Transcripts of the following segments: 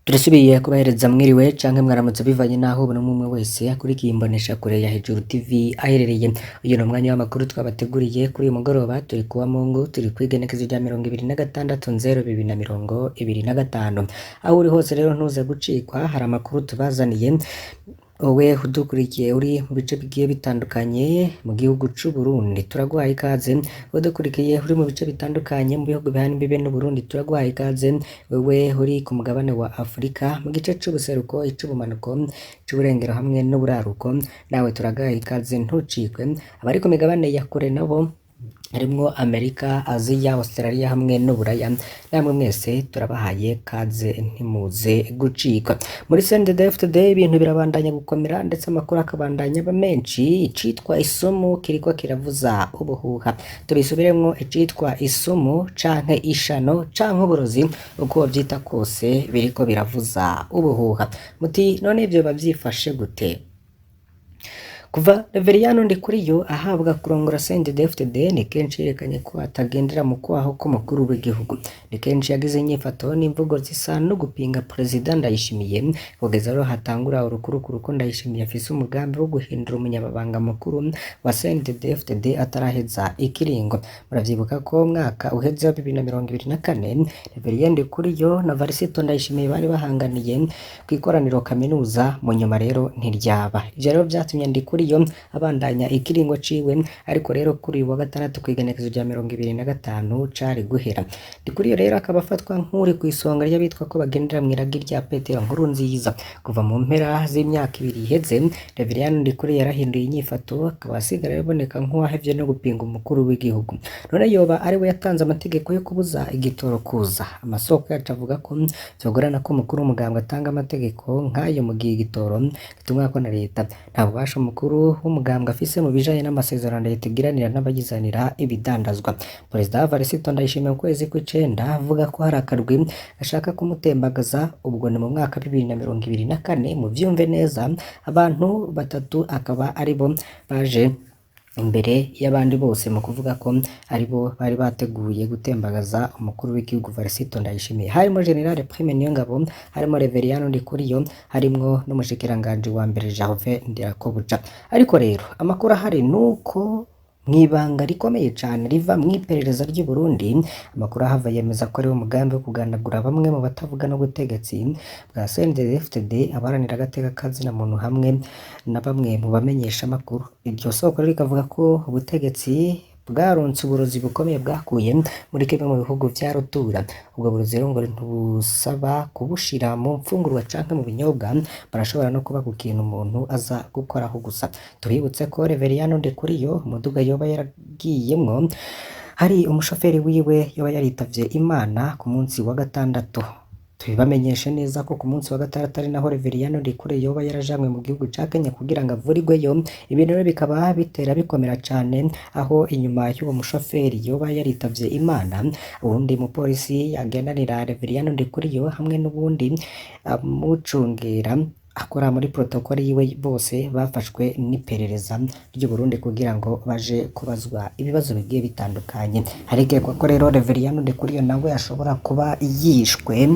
Turasubiye kubahereza mwiriwe canke mwaramutse bivanye naho buri umwe wese akurikiye imboneshakure ya Hejuru TV aherereye. Uyu ni umwanya w'amakuru twabateguriye kuri uyu mugoroba. Turi kuwa Mungu, turi kw'igenekezo rya 26/0 2025. Aho uri hose rero ntuze gucikwa, hari amakuru tubazaniye. Wowe udukurikiye uri mu bice bigiye bitandukanye mu gihugu c'u Burundi, turaguhaye ikaze. Udukurikiye uri mu bice bitandukanye mu bihugu bihana imbibe n'u Burundi, turaguhaye ikaze. Wewe uri ku mugabane wa Afurika mu gice c'ubuseruko, ic'ubumanuko, ic'uburengero hamwe n'uburaruko, nawe turaguhaye ikaze, ntucikwe. Abari ku migabane ya kure nabo harimwo Amerika, Aziya, Australia hamwe n'Uburaya, namwe mwese turabahaye kaze, ntimuze gucikwa. Muri CNDD-FDD ibintu birabandanya gukomera, ndetse amakuru akabandanya aba menshi. Icitwa isumu kiriko kiravuza ubuhuha. Tubisubiremwo: icitwa isumu canke ishano canke uburozi, uko vyita kose, biriko biravuza ubuhuha. Muti none ivyo bavyifashe gute? Kuva Reveriyano Ndikuriyo ahabwa kurongora CNDD-FDD, ni kenshi yerekanye ko atagendera mu kwaha k'umukuru w'igihugu. Ni kenshi yagize inyifato n'imvugo zisa no gupinga Perezida Ndayishimiye, kugeza rero hatangura urukurukuru ko Ndayishimiye afise umugambi wo guhindura umunyamabanga mukuru wa CNDD-FDD ataraheza ikiringo. Muravyibuka ko umwaka uheze wa 2024 Reverien Ndikuriyo na Varisito Ndayishimiye bari bahanganiye kw'ikoraniro kaminuza, mu nyuma rero ntiryaba. Ivyo rero vyatumye Ndikuriyo abandanya ikiringo ciwe, ariko rero kuri uyu wa gatandatu kw'igenekezo rya 25 cari guhera. Ndikuriyo rero akaba afatwa nk'uri kw'isonga ry'abitwa ko bagendera mw'iragi rya Petero Nkurunziza. Kuva mu mpera z'imyaka 2 iheze, Reverien Ndikuriyo yarahinduye inyifato, akaba asigara aboneka nk'uwahevye no gupinga umukuru w'igihugu. None yoba ari we yatanze amategeko yo kubuza igitoro kuza? Amasoko yacu avuga ko vyogorana ko umukuru w'umugambwe atanga amategeko nk'ayo mu gihe igitoro gitumwako na leta. Nta bubasha umukuru w'umugambwe afise mu bijanye n'amasezerano leta igiranira n'abagizanira ibidandazwa. Perezida Varisito Ndayishimiye mu kwezi kw'icenda avuga ko hari akarwi gashaka kumutembagaza, ubwo ni mu mwaka 2024. Muvyumve neza, abantu batatu akaba aribo baje imbere y'abandi bose mu kuvuga ko aribo bari bateguye gutembagaza umukuru w'igihugu Varisito Ndayishimiye. Harimo General Prime Niyongabo, harimo Reveriyano Ndikuriyo, harimwo n'umushikiranganji wa mbere Gervais Ndirakobuca. Ariko rero amakuru ahari nuko mw'ibanga rikomeye cane riva mw'iperereza ry'u Burundi, amakuru ahava yemeza ko ariwo mugambi wo kugandagura bamwe mu batavuga n'ubutegetsi bwa CNDD-FDD, abaharanira agateka kazina muntu hamwe na bamwe mu bamenyesha amakuru. Iryo soko rero rikavuga ko ubutegetsi bwaronse uburozi bukomeye bwakuye muri kimwe mu bihugu vya rutura. Ubwo burozi rero ngo ntibusaba kubushira mu mfungurwa canke mu binyobwa, barashobora no kuba ku kintu umuntu aza gukoraho gusa. Tubibutse ko Reveriyano Ndikuriyo umuduga yoba yaragiyemwo hari umushoferi wiwe yoba yaritavye Imana ku munsi wa gatandatu. Tubibamenyeshe neza ko ku munsi wa gatandatu ari naho Reveriyano Ndikuriyo yoba yarajanywe mu gihugu ca Kenya kugira ngo avurirweyo. Ibintu rero bikaba bitera bikomera cane, aho inyuma y'uwo mushoferi yoba yaritavye Imana, uwundi mupolisi agendanira Reveriyano Ndikuriyo hamwe n'uwundi amucungera akora muri protokole yiwe, bose bafashwe n'iperereza ry'u Burundi kugira ngo baje kubazwa ibibazo bigiye bitandukanye. Harikekwa ko rero Reveriyano Ndikuriyo nawe ashobora kuba yishwe,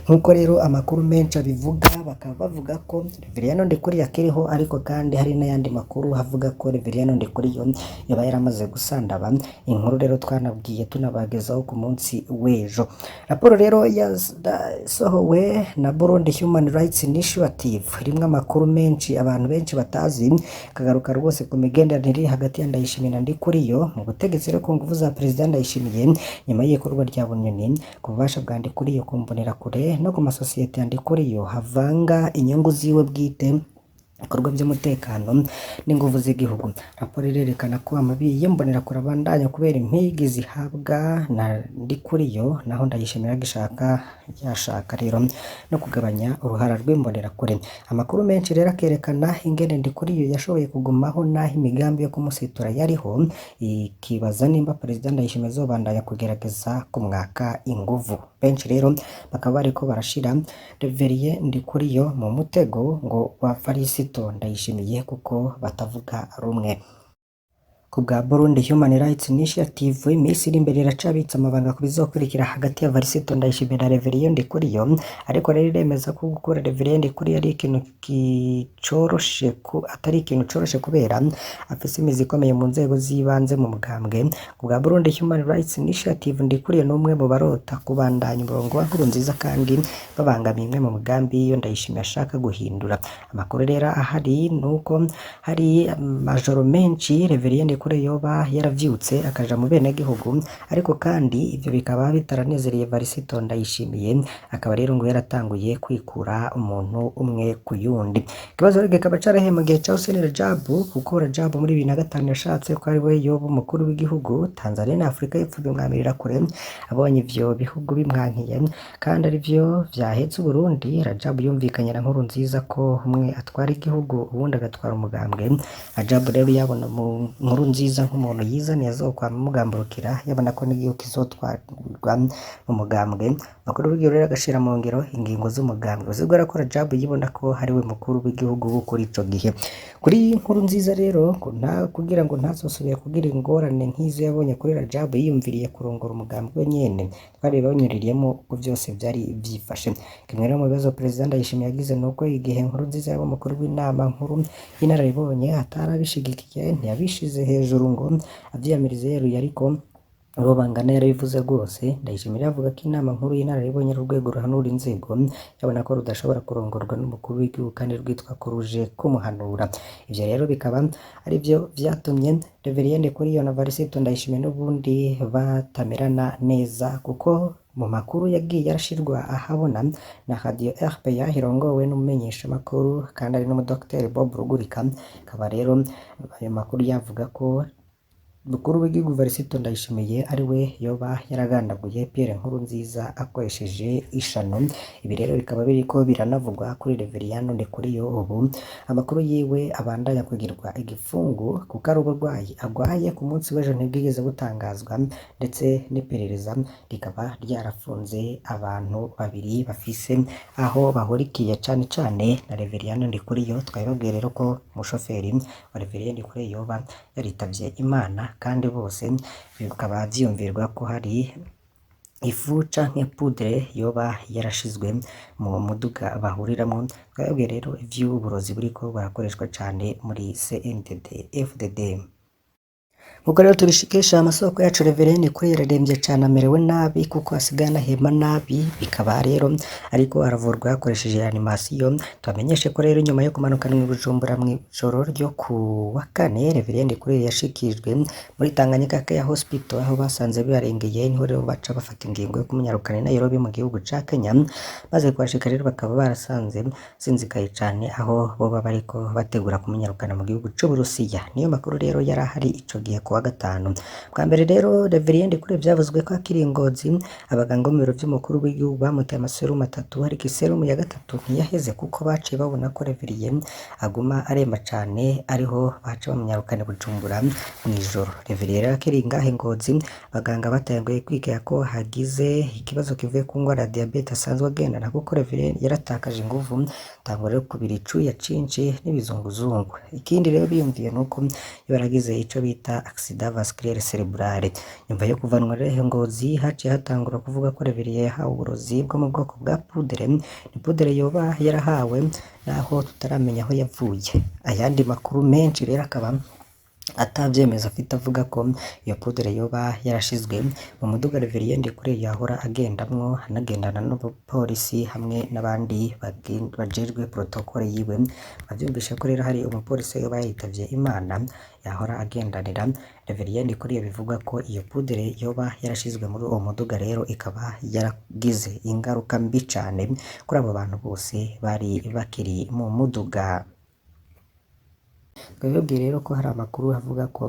nk'uko rero amakuru menshi abivuga. Bakaba bavuga ko Reveriyano Ndikuriyo akiriho, ariko kandi hari n'ayandi makuru avuga ko Reveriyano Ndikuriyo yaba yaramaze gusandaba. Inkuru rero twanabwiye tunabagezaho ku munsi w'ejo. Raporo rero yasohowe na Burundi Human Rights Initiative irimwo amakuru menshi abantu benshi batazi, kagaruka rwose ku migenderanire iri hagati ya Ndayishimiye na Ndikuriyo mu butegetsi rero ku nguvu za Perezida Ndayishimiye nyuma y'ikorwa rya Bunyoni, ku bubasha bwa Ndikuriyo ku mbonerakure no ku masosiyete ya Ndikuriyo havanga inyungu ziwe bwite, ibikorwa by'umutekano n'inguvu z'igihugu. Raporo irerekana ko amabi y'imbonerakure abandanya kubera impigi zihabwa na Ndikuriyo, naho Ndayishimiye agishaka yashaka rero no kugabanya uruhara rw'imbonerakure. Amakuru menshi rero akerekana ingene Ndikuriyo yashoboye kugumaho naho imigambi yo kumusitura yariho, ikibaza nimba Perezida Ndayishimiye azobandanya kugerageza kumwaka inguvu. Benshi rero bakaba bariko barashira Reverien Ndikuriyo mu mutego ngo wa Varisito Ndayishimiye kuko batavuga rumwe. Ku bwa Burundi Human Rights Initiative, iminsi iri imbere iracabitse amabanga ku bizokurikira hagati ya Varisito Ndayishimiye na Reverien Ndikuriyo, ariko rero iremeza ko gukura Reverien Ndikuriyo ari ikintu kicoroshe ku atari ikintu coroshe kubera afise imizi ikomeye mu nzego z'ibanze mu mugambwe. Ku bwa Burundi Human Rights Initiative, Ndikuriyo ni umwe mu barota kubandanya umurongo wa Nkurunziza kandi babangamiye imwe mu migambi iyo Ndayishimiye ashaka guhindura. Amakuru rero ahari nuko hari amajoro menshi Reverien Ndikuriyo yoba yaravyutse akaja mu benegihugu, ariko kandi ivyo bikaba bitaranezereye Varisito Ndayishimiye, akaba rero ngo yaratanguye kwikura umuntu umwe ku yundi. Ikibazo rero kikaba carahe mu gihe ca Hussein Rajab, kuko Rajab muri 2005 yashatse ko ari we yoba umukuru w'igihugu. Tanzania na Afrika y'Epfo bimwamirira kure, abonye ivyo bihugu bimwankiye kandi arivyo vyahetse Uburundi. Rajab yumvikanye na Nkurunziza ko umwe atwara igihugu uwundi agatwara umugambwe. Rajab rero yabona mu Nkurunziza nk'umuntu yizaniye azokwama amugamburukira, yabona ko n'igihugu kizotwarwa mu mugambwe. Umukuru w'igihugu rero agashira mu ngiro ingingo z'umugambwe. Bisigura ko Rajab yibona ko ari we mukuru w'igihugu wo kuri ico gihe. Kuri Nkurunziza rero ngo nta kugira ngo ntazosubire kugira ingorane nk'izo yabonye kuri Rajab, yiyumviriye kurongora umugambwe we nyene. Twari banyuririyemo uko vyose vyari vyifashe. Kimwe rero mu bibazo Perezida Ndayishimiye yagize nuko igihe Nkurunziza yaba umukuru w'inama nkuru y'inararibonye atarabishigikiye, ntiyabishize hejuru ngo avyiyamirize yeruye, ariko abo bangana yarabivuze rwose. Ndayishimiye avuga ko inama nkuru y'inararibonye ari urwego ruhanura inzego, yabona ko rudashobora kurongorwa n'umukuru w'igihugu kandi rwitwa ko ruje kumuhanura. Ivyo rero bikaba arivyo vyatumye Reverien Ndikuriyo na Varisito Ndayishimiye n'ubundi batamerana neza, kuko mu makuru yagiye arashirwa ahabona na Radio RPA irongowe n'umumenyeshamakuru kandi ari n'umudokiteri Bob Rugurika, akaba rero ayo makuru yavuga ko mukuru w'igihugu Varisito Ndayishimiye ari we yoba yaragandaguye Pierre Nkurunziza akoresheje ishano. Ibi rero bikaba biriko biranavugwa kuri Reverien Ndikuriyo ubu amakuru yiwe abandanya kugirwa igifungu kuko ari uburwayi agwaye ku munsi w'ejo ntibwigeze butangazwa, ndetse n'iperereza rikaba ryarafunze abantu babiri bafise aho bahurikiye cane cane na Reverien Ndikuriyo. Twabibabwiye rero ko umushoferi wa Reverien Ndikuriyo yoba yaritavye Imana, kandi bose bikaba vyiyumvirwa ko hari ifu canke poudre yoba yarashizwe mu muduga bahuriramwo. Twababwiye rero ivy'uburozi buriko burakoreshwa cane muri CNDD FDD. Nkuko rero tubishikisha amasoko yacu, Reverien Ndikuriyo yararemvye cane, amerewe nabi kuko asigaye anahema nabi, bikaba rero ariko aravurwa hakoresheje reanimation. Tubamenyeshe ko rero nyuma yo kumanukana i Bujumbura mw'ijoro ryo ku wa kane, Reverien Ndikuriyo yashikijwe muri Tanganyika Care Hospital aho basanze bibarengeye, niho rero baca bafata ingingo yo kumunyarukana i Nairobi mu gihugu ca Kenya. Maze kuhashika rero bakaba barasanze sinzikaye cane, aho boba bariko bategura kumunyarukana mu gihugu c'Uburusiya. Niyo makuru rero yari ahari ico gihe ku wa gatanu. Bwa mbere rero Reverien Ndikuriyo vyavuzwe ko akiri i Ngozi, abaganga bo mu biro vy'umukuru w'igihugu bamuteye amaserumu atatu, ariko iserumu ya gatatu ntiyaheze kuko baciye babona ko Reverien aguma aremba cane, ariho baca bamunyarukana i Bujumbura mw'ijoro. Reverien rero akiri ngaho i Ngozi, abaganga batanguye kwikeka ko hagize ikibazo kivuye ku ngwara ya diyabete asanzwe agendana, kuko Reverien yaratakaje inguvu, atangura rero kubira icuya cinshi n'ibizunguzungu. Ikindi rero biyumviye nuko yoba yaragize ico bita accident vasculaire cerebrale. Nyuma yo kuvanwa rero i Ngozi, haciye hatangura kuvuga ko Reverien yahawe uburozi bwo mu bwoko bwa poudre. Ni poudre yoba yarahawe naho tutaramenya aho yavuye. Ayandi makuru menshi rero akaba atavyemeza afite, avuga ko iyo poudre yoba yarashizwe mu muduga Reverien Ndikuriyo yahora agendamwo, anagendana n'umupolisi hamwe n'abandi bajejwe protokole yiwe. Bavyumvishe ko rero hari umupolisi yoba yaritavye Imana yahora agendanira Reverien Ndikuriyo, bivugwa ko iyo poudre yoba yarashizwe muri uwo muduga, rero ikaba yaragize ingaruka mbi cane kuri abo bantu bose bari bakiri mu muduga. Twabibabwiye rero ko hari amakuru avuga ko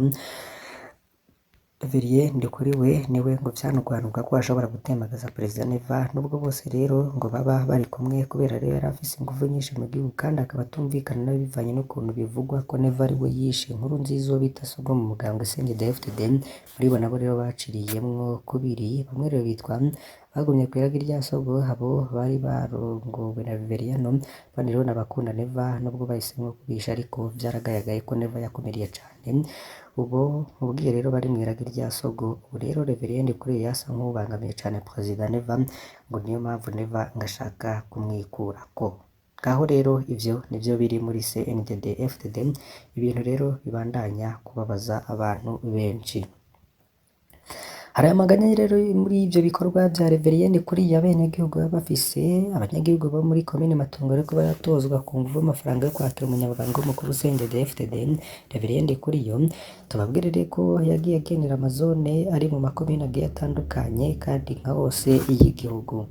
Reverien Ndikuriwe niwe ngo vyanugwanugwa ko ashobora gutembagaza Perezida Neva, nubwo bose rero ngo baba bari kumwe, kubera rero yari afise inguvu nyinshi mu gihugu kandi akaba atumvikana nawe bivanye n'ukuntu bivugwa ko Neva ari we yishe Nkurunziza uwo bita Sogo mu mugambwe CNDD-FDD. Muri bo nabo rero baciriyemwo kubiri, bamwe rero bitwa bagumye kw'iragi rya Sogo, abo bari barongowe na Reveriyano, abandi rero n'abakunda Neva nubwo bahisemwo kubisha, ariko vyaragayagaye ko Neva yakumiriye cane Ubu mubwiye rero bari mw'iragi rya Sogo. Ubu rero Reverien Ndikuriyo yasa nk'uwubangamiye cane Perezida Neva, ngo niyo mpamvu Neva ngashaka kumwikurako. Ngaho rero ivyo nivyo biri muri CNDD FDD, ibintu rero bibandanya kubabaza abantu benshi. Hari amaganya rero muri ivyo bikorwa vya Reverien Ndikuriyo abenegihugu baba bafise. Abanyagihugu bo muri komine Matongo bariko baratozwa ku nguvu amafaranga yo kwakira umunyamabanga w'umukuru CNDD FDD Reverien Ndikuriyo. Tubabwire rero ko yagiye agenera amazone ari mu makomine agiye atandukanye kandi nka hose y'igihugu.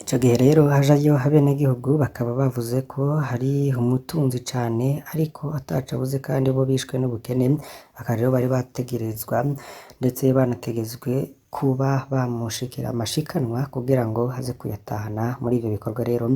Ico gihe rero hajayo abenegihugu bakaba bavuze ko hari umutunzi cane ariko ataco abuze kandi bo bishwe n'ubukene, bakaba rero bari bategerezwa ndetse banategetswe kuba bamushikira amashikanwa kugira ngo aze kuyatahana muri ivyo bikorwa rero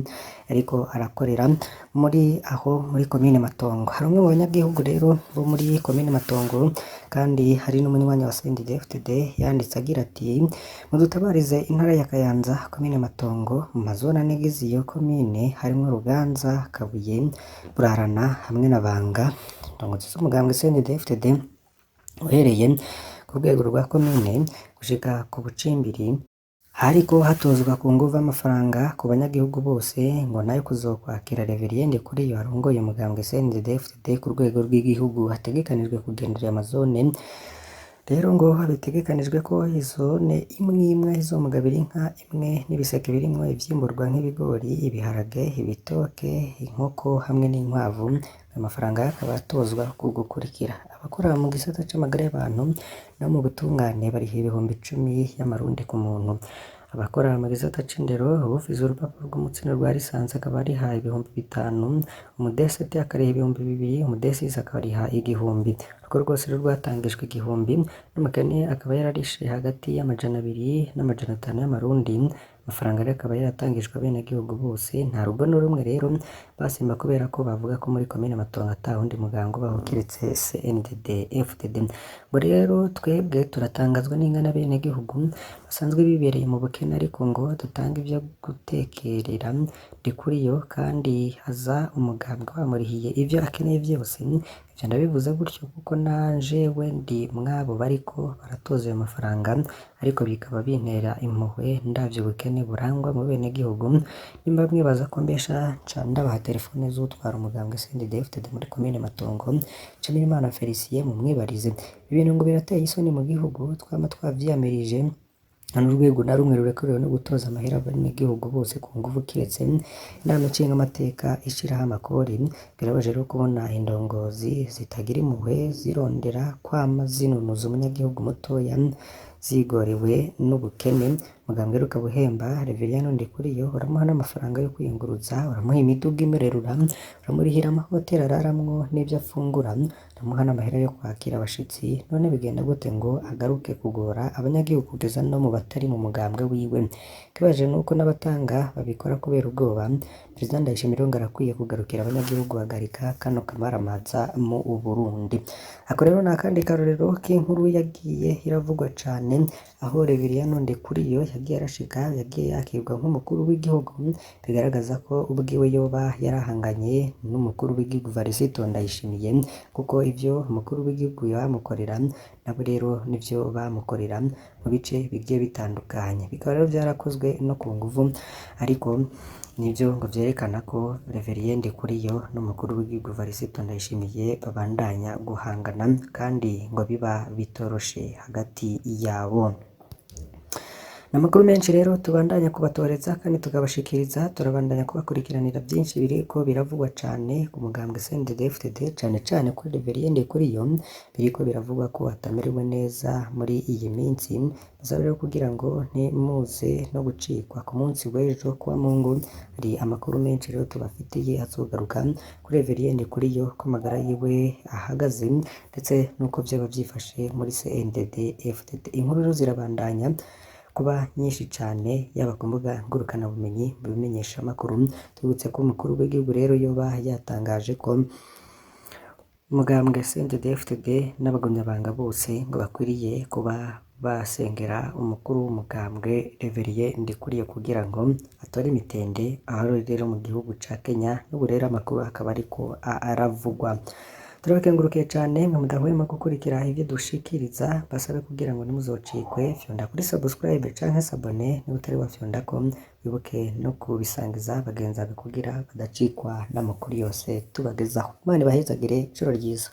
ariko arakorera muri aho muri komine Matongo. Hari umwe mu banyagihugu rero bo muri komine Matongo kandi hari n'umunywanyi wa CNDD FDD yanditse agira ati: mudutabarize intara ya Kayanza, komine Matongo, mu mazone ane agize iyo komine harimwo Ruganza, Kabuye, Burarana hamwe na Banga. Indongozi z'umugambwe CNDD FDD uhereye ku rwego rwa komine gushika ku bucimbiri, hariko hatozwa ku nguvu amafaranga ku banyagihugu bose ngo nayo kuzokwakira Reverien Ndikuriyo arongoye umugambwe CNDD FDD ku rwego rw'igihugu hategekanijwe kugendera amazone. Rero ngo bitegekanijwe ko izone imwe imwe izomugabira inka imwe n'ibiseke birimwo ivyimburwa nk'ibigori, ibiharage, ibitoke, inkoko hamwe n'inkwavu. Ayo mafaranga akaba atozwa ku gukurikira. Abakora mu gisata c'amagara y'abantu no mu butungane bariha 10,000 y'amarundi ku muntu. Abakora mu gisata c'indero, uwufise urupapuro rw'umutsindo rwa lisansi akaba ariha 5,000, umudesete akariha 2,000, umudesisi akariha 1,000. Urwo rwose rero rwatangijwe 1,000, n'umukene akaba yararishe hagati y'200 n'500 y'amarundi. Amafaranga rero akaba yaratangijwe abenegihugu bose, nta rugo n'urumwe rero basimba kubera ko bavuga ko muri komine Matongo ata wundi muganga ubaho kiretse CNDD FDD. Ngo rero twebwe turatangazwa n'ingene abenegihugu basanzwe bibereye mu bukene ariko ngo dutange ivyo gutekerera Ndikuriyo kandi haza umugambwe wamurihiye ivyo akeneye vyose. Ivyo ndabivuze gutyo kuko najewe ndi mwabo bariko baratoza ayo mafaranga, ariko bikaba bintera impuhwe ndavye ubukene burangwa mu benegihugu. Nimba mwibaza ko mbesha nca ndabaha telefone z'uwutwara umugambwe CNDD FDD muri komine Matongo, Nshimirimana Felicien, mumwibarize. Ibintu ngo birateye isoni mu gihugu twama twavyiyamirije, nta n'urwego na rumwe rurekuriwe no gutoza amahera abenegihugu bose ku nguvu kiretse inama nshingamateka ishiraho amakori. Birababaje rero kubona indongozi zitagira impuhwe zirondera kwama zinunuza umunyagihugu mutoya zigorewe n'ubukene. Mugambwe rero ukaba uhemba Reverien Ndikuriyo, uramuha n'amafaranga yo kwiyunguruza, uramuha imiduga imurerura, uramurihira amahoteli araramwo n'ivyo afungura, uramuha n'amahera yo kwakira abashitsi. None bigenda gute ngo agaruke kugora abanyagihugu kugeza no mu batari mu mugambwe wiwe? Ikibabaje nuko n'abatanga babikora kubera ubwoba. Perezida Ndayishimiye rero ngo arakwiye kugarukira abanyagihugu guhagarika kano kamaramaza mu Burundi. Ako rero ni akandi karorero k'inkuru yagiye iravugwa cane, aho Reverien Ndikuriyo yagiye arashika, yagiye yakirwa nk'umukuru w'igihugu, bigaragaza ko ubwiwe yoba yarahanganye n'umukuru w'igihugu Varisito Ndayishimiye, kuko ivyo umukuru w'igihugu bamukorera nabo rero nivyo bamukorera mu bice bigiye bitandukanye. Bikaba rero vyarakozwe no ku nguvu, ariko nivyo ngo vyerekana ko Reverien Ndikuriyo n'umukuru w'igihugu Varisito Ndayishimiye babandanya guhangana kandi ngo biba bitoroshe hagati yabo. N'amakuru menshi rero tubandanya kubatoreza kandi tukabashikiriza, turabandanya kubakurikiranira byinshi biriko biravugwa cane ku mugambwe CNDD FDD, cane cane kuri Reverien Ndikuriyo biriko biravugwa ko atamerewe neza muri iyi minsi. Basaba rero kugira ngo ntimuze no gucikwa ku munsi w'ejo kuwa Mungu, hari amakuru menshi rero tubafitiye azogaruka kuri Reverien Ndikuriyo, ko amagara yiwe ahagaze ndetse n'uko vyoba vyifashe muri CNDD FDD. Inkuru rero zirabandanya kuba nyinshi cane, yaba ku mbuga ngurukanabumenyi, mu bimenyeshamakuru. Tubibutse ko umukuru w'igihugu rero yoba yatangaje ko umugambwe CNDD FDD n'abagumyabanga bose ngo bakwiriye kuba basengera umukuru w'umugambwe Reverien Ndikuriyo kugira ngo atore imitende aho ari rero mu gihugu ca Kenya. N'ubu rero amakuru akaba ariko aravugwa. Turabakengurukiye cane mwe mudahwema gukurikira ivyo dushikiriza, basabe kugira ngo ntimuzocikwe, fyonda kuri subscribe canke s'abonner niba utari wafyondako, wibuke no kubisangiza bagenzi bawe kugira badacikwa n'amakuru yose tubagezaho. Imana ibahezagire, ijoro ryiza.